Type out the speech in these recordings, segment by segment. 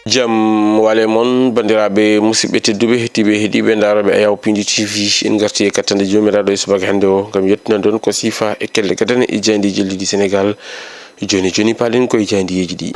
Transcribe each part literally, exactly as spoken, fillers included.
Jam wale mon, banndiraaɓe musidɓe tedduɓe, heɗtiiɓe, heɗiiɓe, ndaarooɓe Ayaw Pindi T V. En ngarti e kattande Joomiraaɗo e subaka hannde o, ngam yettinande on ko siifa e kelle gadane e jaayndeeji leydi Senegaal. Jooni jooni, paalen ko e jaayndeeji ɗi.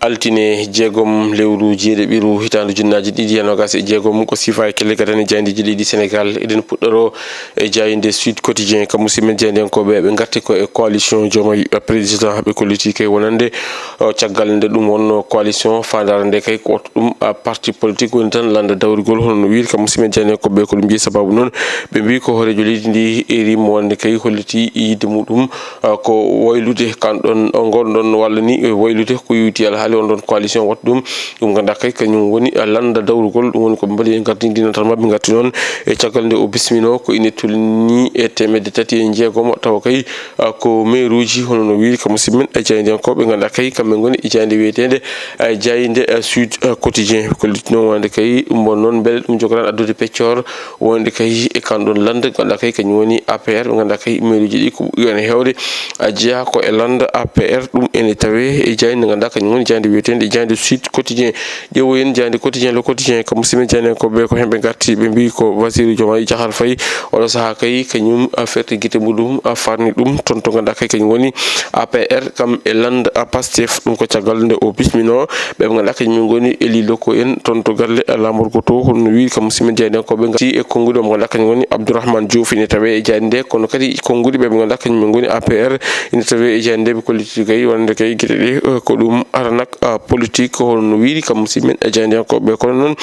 Altine jeegom lewru jeeɗiɓiru hitaande ujunnaaji ɗiɗi e noogaas e jeegom, ko siifa e kelle gadane jaayndeeji leydi Senegaal. Eɗen puɗɗoro e jaaynde Sud Quotidien, kam musidɓe men jaayndiyankooɓe, ɓe ngarti ko e coalition Diomaye président, ɓe kolliti kay wonande o, caggal nde ɗum wonno coalition faandaare nde kay ko ɗum, a, parti politique woni tan lannda dawrugol, hono no wiiri kam musidɓe men jaayndiyankooɓe, ko ɗum jeyi sababu noon ɓe mbii ko hooreejo leydi ndi erimo wonde kay holliti yiɗde muɗum, a, ko waylude kan ɗon, o, ngon ɗon walla ni, e, waylude ko yowiti alhaali on ɗon coalition waɗi ɗum. Ɗum ngannduɗaa kay kañum woni, a, lannda dawrugol, ɗum woni ko ɓe mbaɗi e gardindi natal maɓɓe, ngatti noon e caggal nde o bismino ko ine tolni e teemedde tati e jeegom, tawa kay, a, ko mairuuji, hono no wiiri kam musidɓe men e jaayndiyankooɓe, ngannduɗaa kay kamɓe ngoni e jaaynde wiyeteende, a, jaaynde, a, Sud, a, Quotidien, ko littino wonde kay ɗum won noon mbele ɗum jogoran addude peccoor wonde kay e kan ɗon lannda, ngannduɗaa kay kañum woni A P R, ɓe ngannduɗaa kay mairuuji ɗi ko ɓuri on e heewde a jeyaa ko e lannda A P R, ɗum ene tawee e jaaynde nde ngannduɗaa kañum woni jaaynde wiyeteende jaaynde Sud Quotidien. Ƴeewoyen jaaynde Quotidien, Le Quotidien, kam musidɓe jaayndiyankooɓe ko heen ɓe ngarti, ɓe mbii ko Bassirou Diomaye Diakhar Faye, oɗo sahaa kay kañum a ferti gite muɗum, a farni ɗum toon to ngannduɗaa kay kañum woni A P R, kam e lannda a Pastef, ɗum ko caggal nde o bismino ɓe ɓe ngannduɗaa kañum ngoni élus locaux en toon to galle laamorgo to, hono no wiiri kam musidɓe jaayndiyankooɓe ngarti e konnguɗi mo ngannduɗaa kañum woni Abdourahmane Diouf ene tawee e jaaynde nde, kono kadi konnguɗi ɓe ɓe ngannduɗaa kañum ngoni A P R ene tawee e jaaynde nde, ɓe kolliti kay wonde kay gite ɗe, eh, ko ɗum arnaque, ah, politique, hono no wiiri kam musidɓe men e jaayndiyankooɓe. Kono noon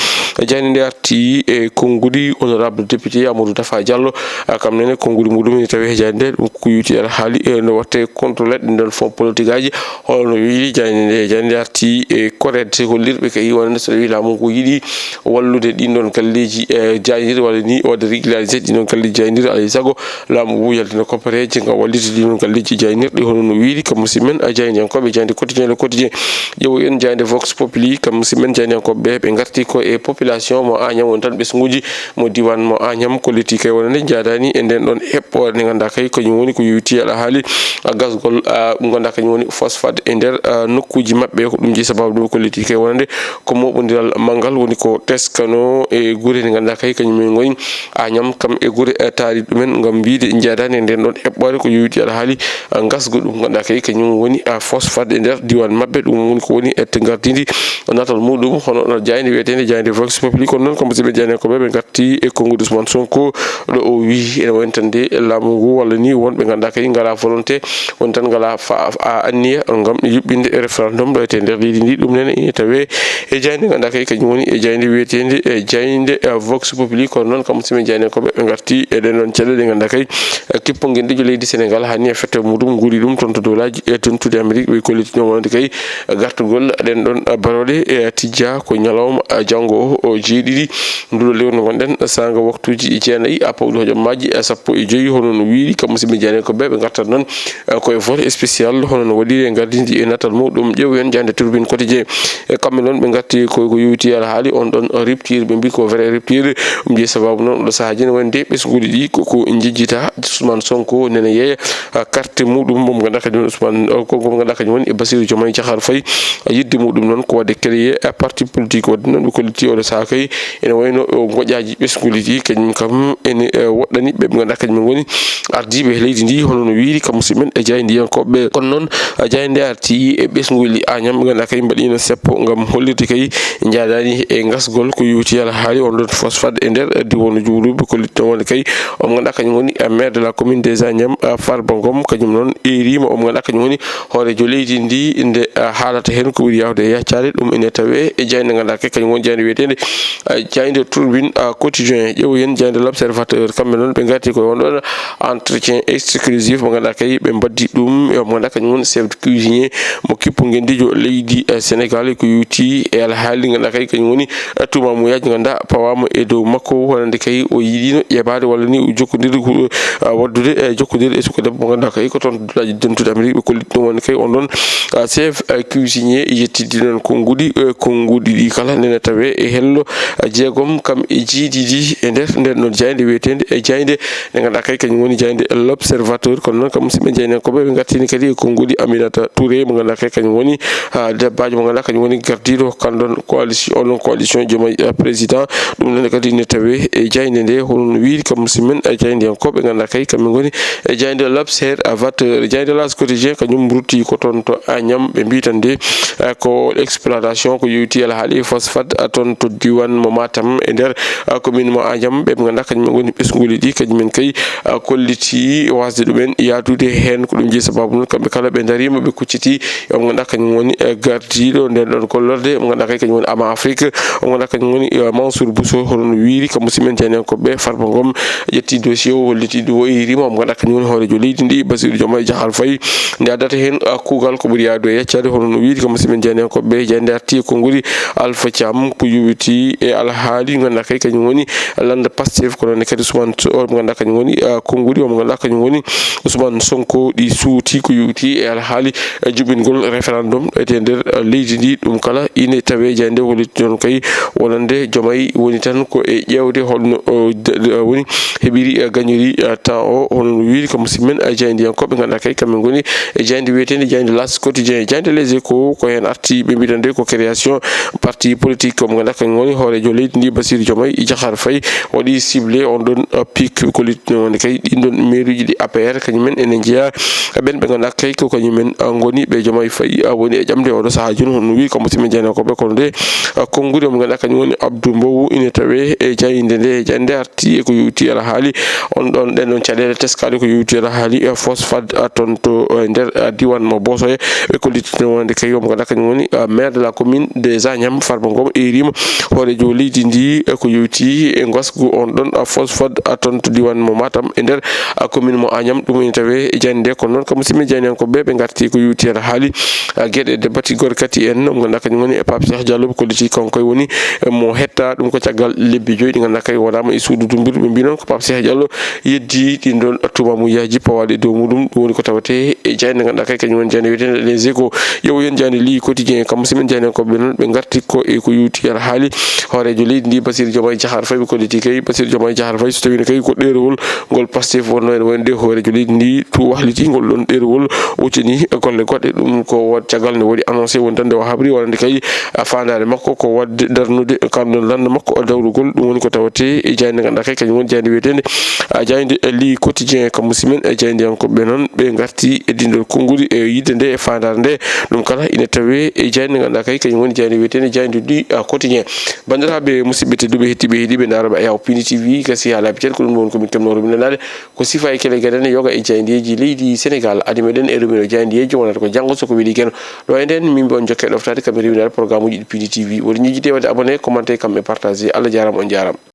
jaaynde nde arti e konnguɗi honorable député Amadou Dafa Diallo, ah, kam nene konnguɗi muɗum ene tawee e jaaynde nde, ɗum ko yowiti alhaali, eh, no watte contrôle ɗin ɗon fonds politique aji, hono no wiiri jaaynde nde. Jaaynde nde arti e koreede hollirɓe kay wonande so tawii laamu ngu yiɗi wallude ɗin ɗon galleeji, eh, jaayndir walla ni waɗde régulariser ɗin ɗon galleeji jaayndir, alaa e sago laamu ngu yaltina koppareeje ngam wallitde ɗin ɗon galleeji jaaynirɗi, hono no wiiri kam musidɓe men a jaayndiyankooɓe jaaynde Quotidien, Le Quotidien. Ƴeewoyen jaaynde Vox Populi, kam musidɓe men jaayndiyankooɓe ɓe ngarti ko e population mo Agnam woni tan ɓesnguuji mo diiwaan mo Agnam kolliti kay wonande njaadaani e nden ɗon eɓɓoore nde ngannduɗaa kay kañum woni ko yowiti alhaali, a, gasgol, a, mo ngannduɗaa kañum woni phosphate e nder, a, nokkuuji maɓɓe. Ko ɗum jeyi sababu ɗum kolliti kay wonande ko mooɓondiral manngal woni ko teskano e gure nde ngannduɗaa kay kañum en ngoni Agnam kam e gure, e, taariiɗe ɗumen ngam wiyde njaadaani e nden ɗon eɓɓoore ko yowiti alhaali, a, gasgol ɗum ngannduɗaa kay kañum woni, a, phosphate e nder diiwaan maɓɓe. Ɗum woni ko woni e gardindi natal muɗum hono no jaaynde wiyeteende jaaynde Vox Populi. Kono noon kam musidɓe jaayndiyankooɓe ɓe ngarti e konnguɗi Ousmane Sonko ɗo o wii ene wayno tan de laamu ngu walla ni wonɓe ngannduɗaa kay ngalaa volonté, woni tan ngalaa fa-, a, anniya ngam yuɓɓinde e référendum ɗo e nder leydi ndi. Ɗum nene ine tawee e jaaynde ngannduɗaa kay kañum woni e jaaynde wiyeteende e jaaynde, e, Vox Populi. Kono noon kam musidɓe jaayndiyankooɓe ɓe ngarti e ɗen ɗon caɗeele ngannduɗaa kay, e, kippu ngenndiijo leydi Senegaal hani e fette muɗum nguuri ɗum toon to Dowlaaji e Dentuɗi Amerik. Ɓe kollitino wonde kay gartugol ɗen ɗon, e, barooɗe, e, tijja ko ñalawma, e, janngo o, o jeeɗiɗi nduɗo lewru ngonɗen, saanga waktuuji jeenayi, a, pawɗi hojommaaji, a, sappo e joyi, hono no wiiri kam musidɓe jaayndiyankooɓe ɓe ngartat noon, a, ko e volet spécial, hono no waɗiri e gardindi e natal muɗum. Ƴeewoyen jaaynde Tribune Quotidien, e kamɓe noon ɓe ngarti ko, ko yowiti alhaali on ɗon rupture, ɓe mbii ko vrai rupture. Ɗum jeyi sababu noon oɗo sahaa jene wonde ɓesnguuji ɗi ko, ko njejjita. Ousmane Sonko nene yeeya, a, carte muɗum mo ngannduɗaa kañum woni Ousmane, o, ko, ko ngannduɗaa kañum woni e Bassirou Diomaye Diakhar Faye. A, yiɗde muɗum noon ko waɗde créer, a, parti politique. Waɗde noon ɓe kolliti oɗo sahaa kay ene wayno, o, ngoƴaaji ɓesnguuji ɗi kañum kam ene, e, woɗɗani ɓe ɓe ngannduɗaa kañum ngoni ardiiɓe leydi ndi, hono no wiiri kam musidɓe men e jaayndiyankooɓe. Kono noon, a, jaaynde arti e ɓesnguuji Agnam ɓe ngannduɗaa kay mbaɗiino seppo ngam hollirde kay njaadaani e gasgol ko yowiti alhaali on ɗon phosphate e nder diiwaan Diouloulou. Ɓe kollitno wonde kay o mo ngannduɗaa kañum woni, a, maire de la commune des Agnam, a, Farba Ngom, kañum noon eeriima o mo ngannduɗaa kañum woni hooreejo leydi ndi nde, a, haalata heen ko ɓuri yaawde e yaccaade. Ɗum ene tawee e jaaynde ngannduɗaa kay kañum woni jaaynde wiyeteende, a, jaaynde Tribune, a, Quotidien. Ƴeewoyen jaaynde L'Observateur, kamɓe noon ɓe ngarti koye on ɗon entretien exclusif mo ngannduɗaa kay ɓe mbaddi ɗum e mo ngannduɗaa kañum woni chef de cuisinier mo kippu ngenndiijo leydi, e, Senegaal, ko yowiti e alhaali ngannduɗaa kay kañum woni, e, tuumamuyaaji ngannduɗaa pawaama e dow makko, wonande kay o yiɗiino ƴebaade walla ni o jokkondirde ko, a, waɗdude, e, jokkondirde e suka debbo mo ngannduɗaa kay ko toon to Duɗaaji Dentuɗi Amerik. Ɓe kolliti ɗum wonde kay on ɗon, a, chef, a, cuisinier yetti artidi noon konnguɗi, eh, konnguɗi ɗi kala nene tawe e hello, eh, jeegom kam e jeeɗiɗi e nder nden ɗon jaaynde wiyeteende e jaaynde nde ngannduɗaa kay kañum woni jaaynde L'Observateur. Kono noon kam musidɓe jaayndiyankooɓe, ɓe ngartini kadi e konnguɗi Aminata Touré mo ngannduɗaa kay kañum woni, ah, debbajo mo ngannduɗaa kañum woni gardiiɗo kan ɗon coalition, onon coalition Diomaye, eh, président. Ɗum noon kadi ne tawe e jaaynde nde, hono no wiiri kam musidɓe men, eh, jaayndiyankooɓe ngannduɗaa kay kamɓe ngoni e jaaynde L'Observateur. Jaaynde L'As Quotidien kañum rutti ko toon to Agnam, ɓe mbi tan de, eh, ko exploitation ko yowiti alhaali phosphate, ah, toon to diwan mo Matam e nder, ah, commune mo Agnam. Ɓe ɓe ngannduɗaa kañum ngoni ɓesnguuli ɗi kañum en kay, ah, kolliti wasde ɗumen yaadude heen. Ko ɗum jeyi sababu noon kamɓe kala ɓe ndariima, ɓe kucciti e mo ngannduɗaa kañum woni, eh, gardiiɗo nden ɗon gollorde, mo ngannduɗaa kay kañum woni Ama Afrique, mo ngannduɗaa kañum woni, eh, Mansour Bousso, hono no wiiri kam musidɓe men jaayndiyankooɓe, Farba Ngom ƴetti dossier o, holliti ɗum o, irima mo ngannduɗaa kañum woni hooreejo leydi ndi, Bassirou Diomaye Diakhar Faye, nde addata heen, ah, kuugal ko ɓuri yaadu e yaccaade, hono no wiiri kam musidɓe men jaayndiyankooɓe, jaaynde arti e konnguɗi Alpha Thiam ko yowiti e alhaali ngannduɗaa kay kañum woni lannda Pastef, kono ne kadi Ousmane So-, o mo ngannduɗaa kañum woni, ah, konnguɗi o mo ngannduɗaa kañum woni Ousmane Sonko ɗi suuti ko yowiti e alhaali, eh, juɓɓingol référendum e nder, eh, leydi ndi. Ɗum kala ine tawe jaaynde holliti noon kay wonande Diomaye woni tan ko e ƴeewde holno, o, d-, d-, woni heɓiri, eh, gañori, eh, temps o, hono no wiiri kam musidɓe men, eh, jaayndiyankooɓe ngannduɗaa kay kamɓe ngoni e jaaynde wiyeteende jaaynde L'As Quotidien, jaaynde Les Échos ko heen arti, ɓe mbiɗa nde ko création parti politique mo ngannduɗaa kañum woni hooreejo leydi ndi Bassirou Diomaye Diakhar Faye waɗi ciblé on ɗon, uh, pic ko luttino wonde kay ɗin ɗon mairie uji ɗi A P R kañum en ene njeya ɓen ɓe ngannduɗaa kay ko kañum en, uh, ngoni ɓe Diomaye Faye, uh, woni e ƴamde oɗo sahaa jooni, hono no wiiri kam musidɓe jaayndiyankooɓe. Kono nde, uh, konnguɗi mo ngannduɗaa kañum woni Abdou Mbow ine tawe e jaaynde nde, jaaynde arti e ko yowiti alhaali on ɗon, ɗen ɗon caɗeele teskaaɗe ko yowiti alhaali, uh, phosphate, uh, toon to, uh, nder, uh, diwan mo Boosoye. Ɓe kollitino wonde kay omo ngannduɗaa kañum woni, uh, maire de la commune de Agnam, Farba Ngom, erima hooreejo leydi ndi, uh, ko yowiti e ngasgu on ɗon, uh, phosphate, uh, toon to diwan mo Matam e nder, uh, commune mo Agnam. Ɗum ene tawe e jaaynde nde. Kono noon kam musidɓe jaayndiyankooɓe ɓe ngarti ko yowiti alhaali, uh, geɗe de bati gorkati en, omo ngannduɗaa kañum woni e Pape Cheikh Diallo, ɓe kolliti kanko e woni, uh, mo hetta ɗum ko caggal lebbi joyi ɗi ngannduɗaa kay waɗaama e suudu dumbirɗo. Ɓe mbi noon ko Pape Cheikh Diallo yeddi ɗin ɗon tuumamuyaji pawaɗi e dow muɗum. Ɗum woni ko tawete e jaaynde ngannduɗaa kay kañum woni jaaynde wiyeteende Les Échos. Yeewu yen jaaynde Le Quotidien, kam musidɓe jaayndiyankooɓe noon ɓe ngarti ko e ko yowiti alhaali hooreejo leydi ndi Bassirou Diomaye Diakhar Faye. Ɓe kolliti kay Bassirou Diomaye Diakhar Faye, so tawino kay ko ɗerewol ngol Pastef wonno ene wonde hooreejo leydi ndi tu wahliti ngol ɗon ɗerewol, uccini golle goɗɗe. Ɗum ko wa-, caggal nde waɗi annoncé woni tan nde o habri wonande kay, a, faandaare makko ko waɗde darnude kan ɗon lannda makko dawrugol. Ɗum woni ko tawete e jaaynde ngannduɗaa kay kañum woni jaaynde wiyeteende, a, jaaynde, e, Le Quotidien. Kam musidɓe men, e, jaayndiyankooɓe noon ɓe ngarti e ɗin ɗon konnguɗi e yiɗde nde e faandaare nde. Ɗum kala ina tawe e jaaynde ngannduɗaa kay kañum woni jaaynde wiyeteende jaaynde Le, a, Quotidien. Banndiraaɓe musidɓe tedduɓe, heɗtiiɓe, heɗiiɓe ndaarooɓe Ayaw P N T V, gasi haa laabi tati, ko ɗum ɗum woni ko min keɓnoo rewinanaade. Ko sifaa e kele gaɗane yoga e jaayndeeji leydi Senegaal. Adi meɗen e rewino jaayndeeji wonata ko janngo so ko weli Geno. Ɗo e nden, min mbi on jokke ɗoftaade kam e rewinaade programme uji ɗi P N T V. Woni ñiiƴde waɗde abonné, commenté kam e partagé. Allah jaaraama, on jaaraama.